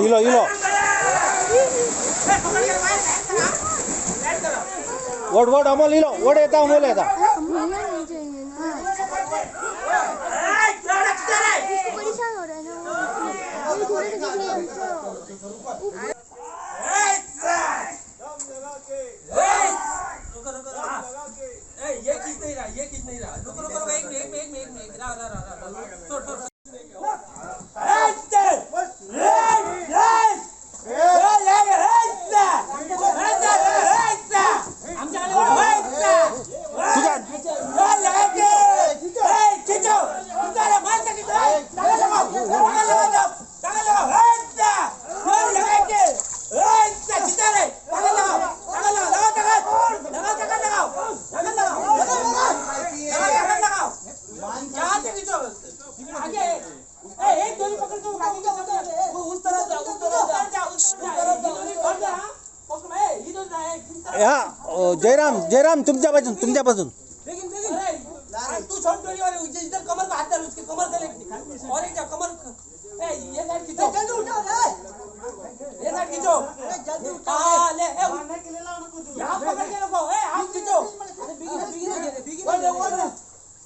इलो इलो वड वड अमोल इलो वड येता अमोल येता. परेशान हो रहा है ना. ये खींच नहीं रहा, ये खींच नहीं रहा. रुको रुको रुको, एक एक एक एक एक रहा रहा रहा छोड़ छोड़. जयराम जयराम तुमच्यापासून तुमच्यापासून. तू छोड़ डोली वाले इधर कमर को हाथ डाल, उसके कमर से ले और एक जा कमर. ए ये साइड खींचो, जल्दी उठाओ रे, ये साइड खींचो, जल्दी उठाओ. हां ले, ए यहां पकड़ के रखो. ए हाथ खींचो, बिगी बिगी बिगी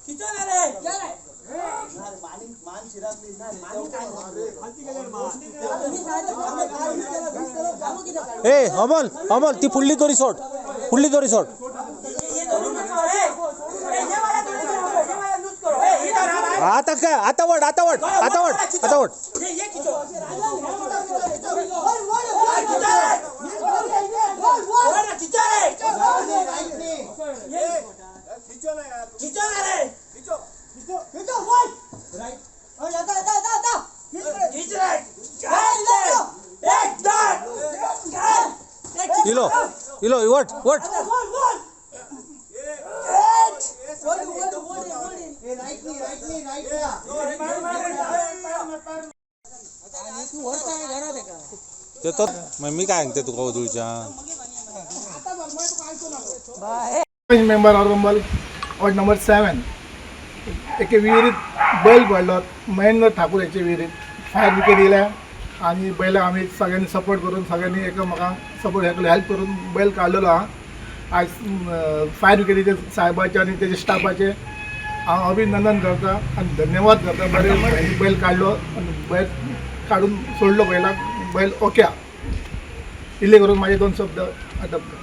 खींचो ना रे. क्या रे मान मान शिराकली ए अमोल अमोल ती पुढली दोरी सोड, पुढली दोरी सोड. आता काय, आता वड आता वड आता वड आता वड. इलो इलो वट वट. मी काय सांगते तुका उदळच्या. मेंबर आरंबल वॉर्ड नंबर 7 एके विहिरीत बैल पडलो. महेंद्र ठाकूर याचे विहिरीत फायर ब्रिगेड येयल्या आनी बैलाक आमी सगळ्यांनी सपोर्ट करून सगळ्यांनी एकामेकांक सपोर्ट हेल्प करून बैल काडलेलो आहा. आयज फायर ब्रिगेडीचे साहेबाचे आनी तेजे स्टाफाचे हांव अभिनंदन करता आनी धन्यवाद करता. बरें बैल काडलो आनी बैल काडून सोडलो बैलाक, बैल ओके आहा. इल्ले करून म्हाजे दोन शब्द आटपता.